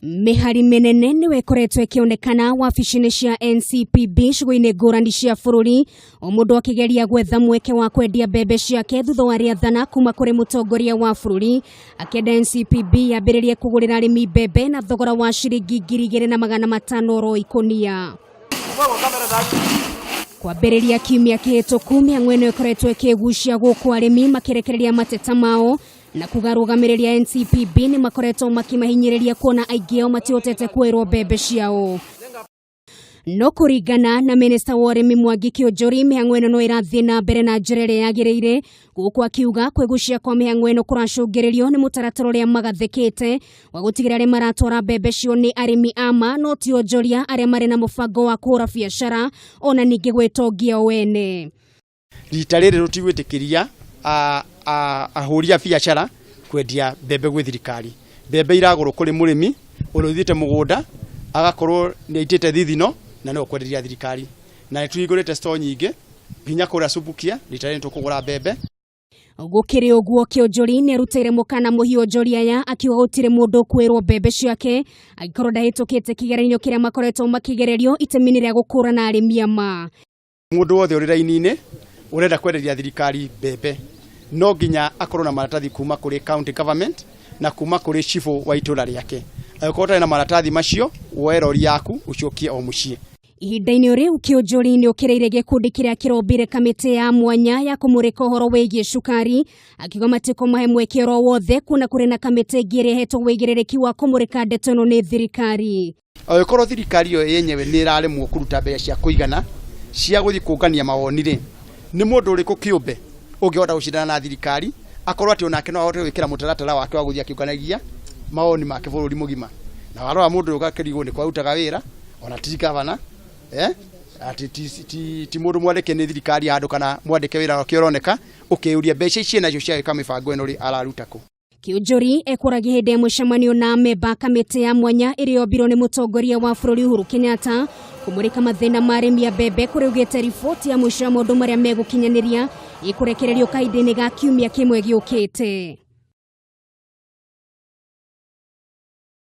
Mĩhari mĩnene nĩwe ĩkoretwo ĩkĩonekana wabici-inĩ cia NCPB icigo-inĩ ngũrani cia bũrũri, o mũndũ akĩgeria gwetha mweke wa kwendia mbembe ciake thutha wa rĩathana kuma kũrĩ mũtongoria wa bũrũri akĩenda NCPB yambĩrĩrie kũgũrĩra arĩmi mbembe na thogora wa ciringi 2500 oro ikũnia. Kwambĩrĩria kiumia kĩhĩtũku, mĩhang'o ĩno ĩkoretwo ĩkĩgucia gũkũ arĩmi makĩrekereria mateta mao na kuga arũgamĩrĩri a NCPB nĩ makoretwo makĩmahinyĩrĩria kuona aingĩ ao matihotete kuoerwo mbembe ciao. No kũringana na minista wa ũrĩmi Mwangi Kĩũnjũri, mĩhang'o ĩno no ĩrathiĩ na mbere na njĩra ĩrĩa yagĩrĩire, gũkũ akiuga kwĩgucia kwa mĩhang'o ĩno kũracũngĩrĩrio nĩ mũtaratara ũrĩa magathĩkĩte wa gũtigĩrĩra arĩa maratwara mbembe cio nĩ arĩmi a ma no ti onjoria arĩa marĩ na mũbango wa kũhũra biacara ona ningĩ gwĩtongia o ene. Rita rĩrĩ rũtigwĩtĩkĩria ahũri a biacara kwendia mbembe gwĩ thirikari. Mbembe iragũrwo kũrĩ mũrĩmi ũrĩa ũthiĩte mũgũnda agakorwo nĩ aitĩte thithino na nĩwe ũkwenderia thirikari. Na nĩ tũhingũrĩte store nyingĩ nginya kũrĩa Subukia rita rĩrĩ nĩ tũkũgũra mbembe. Gũkĩrĩ ũguo, Kĩonjori nĩ arutĩire mũkana mũhiũ onjoria aya akiuga gũtirĩ mũndũ ũkuĩrwo mbembe ciake angĩkorwo ndahĩtũkĩte kĩgeranio kĩrĩa makoretwo makĩgererio itemi-inĩ rĩa gũkũrana arĩmi a ma. Mũndũ wothe ũrĩ raini-inĩ ũrenda kwenderia thirikari mbembe no nginya akorwo na maratathi kuma kũrĩ county government na kuma kũrĩ cibũ wa itũra rĩake. Angĩkorwo ũtarĩ na maratathi macio, woe rori yaku ũcokie o mũciĩ. Ihinda-inĩ rĩu Kĩũnjũri nĩ ũkĩrĩire gĩkundi kĩrĩa kĩrombire kamĩtĩ ya mwanya ya kũmũrĩka ũhoro wĩgiĩ cukari, akiuga matikũmahe mweke oro wothe kuona kũrĩ na kamĩtĩ ĩngĩ ĩrĩa ĩhetwo wĩigĩrĩrĩki wa kũmũrĩka ndeto ĩno nĩ thirikari. Angĩkorwo thirikari ĩyo yenyewe nĩ ĩraremwo kũruta mbeca cia kũigana cia gũthiĩ kũngania mawoni rĩ, nĩ mũndũ ũrĩkũ kĩũmbe ũngĩhota gũcindana na thirikari akorwo atĩ onake no ahote gwĩkĩra mũtaratara wake wa gũthiĩ akĩũnganagia mawoni make bũrũri mũgima? Na warora mũndũ ũyũ ũgakĩrigwo nĩ kũ arutaga wĩra, ona ti gavana, eh? Atĩ ti, ti, ti mũndũ mwandĩke nĩ thirikari handũ kana mwandĩke wĩra wake ũroneka, ũkeyũria mbeca ici enacio cia gwĩka mĩbango ĩno rĩ, araruta kũ? Kĩũnjũri ekũragia hĩndĩ ya mũcemanio na amemba kamĩtĩ ya mwanya ĩrĩa yombirwo nĩ mũtongoria wa bũrũri Uhuru Kenyatta kũmũrĩka mathĩna ma arĩmi a mbembe kũrĩa augĩte riboti ya mũico ya maũndũ marĩa megũkinyanĩria ĩkũrekererio kahinda-inĩ ga kiumia kĩmwe gĩũkĩte.